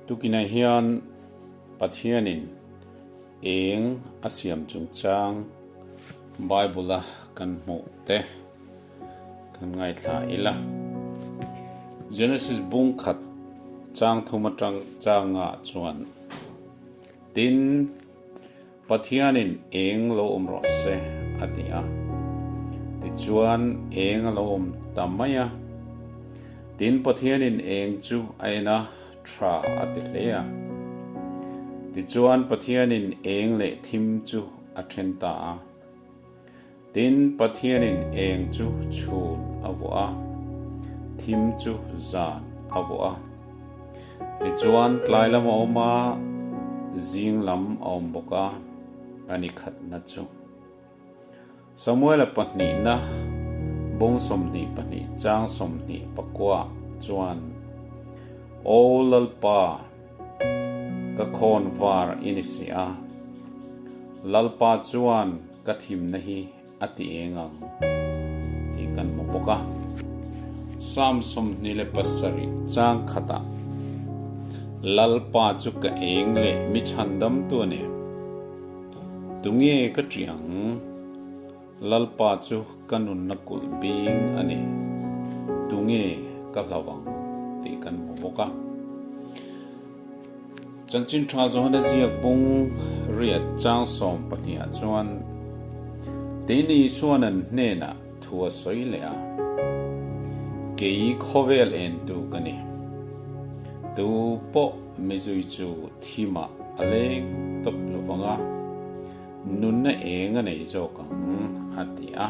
Tukinah hian Pathianin eng a siam chungchang Bible-a kan hmuh te kan ngaithla ila. Genesis bung khat chang thum atang changa chuan tin Pathianin eng lo awm rawh se a ti a. Tichuan eng a lo awm ta mai a. Tin Pathianin eng chu a en a, tha a ti hle a. Tichuan Pathianin eng leh thim chu a then ta a. Tin Pathianin eng chu chhun a vuah a, thim chu zan a vuah a. Tichuan tlai lam a awm a, zing lam a awm bawk a, a ni khatna chu. Samuela pahnihna bung 22 chang 29 chuan, Aw Lalpa, ka khawn var i ni si a, Lalpa chuan ka thimna hi a ti eng ang tih kan hmu bawk a. Psalm 27 chang khatah, Lalpa chu ka eng leh mi chhandamtu a ni. Tunge ka ṭih ang? Lalpa chu ka nunna kulh bing a ni. Tunge ka hlau ang tih kan hmu bawk a. Chanchin tha Johana ziak bung riat chang 12 ah chuan Teini chuan an hnenah thu a sawi leh a, Kei khawvel entu ka ni. Tu pawh mizui chu thimah a leng tawp lo vang a, nunna eng a nei zawk ang, a ti a.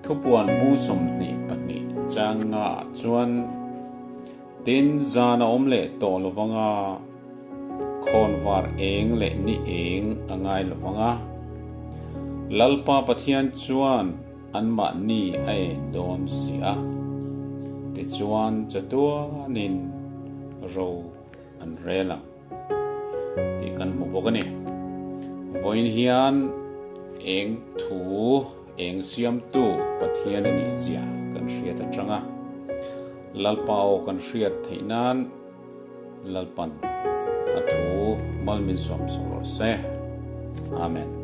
Thupuan bu 22 chang nga ah chuan, Tin, zan a awm leh tawh lo vang a, khawnvar eng leh ni eng a ngai lo vang a. Lalpa Pathian chuan anmahni a en dawn si a, tichuan chatuanin ro an rel ang tih kan hmu bawk a ni. Vawiin hian eng thu eng siamtu Pathian a nih zia kan hriat atang a. Lalpa aw kan hriat theih nan Lalpan a thu mal min sawm sawm rawh se. Amen.